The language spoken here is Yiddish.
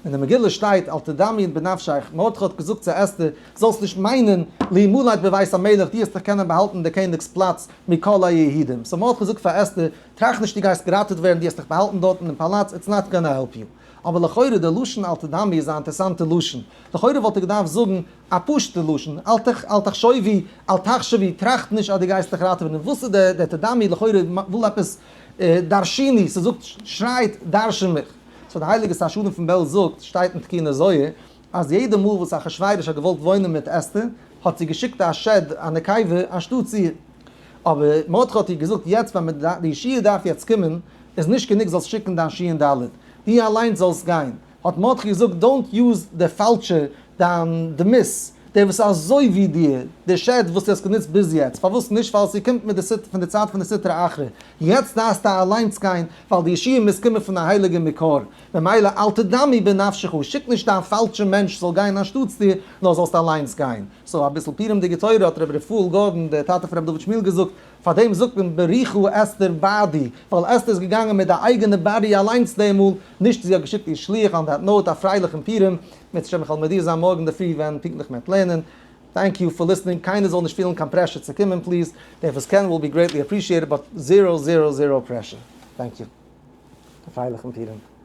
אין די מגילה שטייט אל תדמי בנפשך, מרדכי האט געזאגט צו אסתר, זאלסט נישט מיינען, להימלט בבית המלך, דו וועסט דיך קענען באהאלטן אין די קעניג'ס פלאץ מכל היהודים. so מרדכי זאגט פאר אסתר, טראכט נישט דו גייסט געראטעוועט ווערן, דו וועסט דיך באהאלטן דארטן אין פאלאץ, it's not gonna help you. אבער לכאורה די לשון אל תדמי איז א אינטערסאנטע לשון, לכאורה וואלט ער געדארפט זאגן א פשוטע לשון, אל תחשובי, אל תחשבי, טראכט נישט אז דו גייסט דיך ראטעווען, און וואס איז דער תדמי, לכאורה וויל עפעס דרשיני, ס'זאגט, שרייט דרשן מיך. so די הייליגע שר שלום פון בעלז זאגט, שטייט אין תיקוני זוהר, אז יעדע מאל וואס אחשורוש האט געוואלט וואוינען מיט אסתר, האט זי געשיקט א שד, א נקבה, אנשטאטס איר. אבער מרדכי האט איר געזאגט, יעצט ווען די ישועה דארף יעצט קומען, איז נישט גענוג זאלסט שיקן דיין שין דלת, דו אליינס זאלסט גיין. האט מרדכי געזאגט, don't use די פאלשע, דיין דמות, דער וואס איז אזוי ווי דיר, דער שד וואס דו האסט גענוצט ביז יעצט, פארוואס נישט? ווייל ס'קומט מיט די פון די צייט פון די סטרא אחרא, יעצט דארפסטו אליינס גיין, ווייל די ישועה מוז קומען פון א הייליגע מקור, ממילא אל תדמי בנפשך, שיק נישט דיין פאלשע מענטש זאל גיין אנשטאטס דיר, נאר זאלסט אליינס גיין. so אביסל פורימ'דיגע תורה האט רבי רפאל גארדאן, דער טאטע פון רבי דוד שמואל געזאגט, פארדעם זאגט מען בריחה אסתר בעדי, ווייל אסתר איז געגאנגען מיט די אייגענע body אליינס דעם מאל, נישט זי האט געשיקט איר שליח on that note א פרייליכן פורים, אם ירצה השם איך וועל מודיע זיין מארגן אינדערפרי ווען פונקטליך מען וועט לערנען. thank you for listening, קיינער זאל נישט פילן קיין pressure צו קומען please, דער וואס קען will be greatly appreciated but zero zero zero pressure. thank you. א פרייליכן פורים.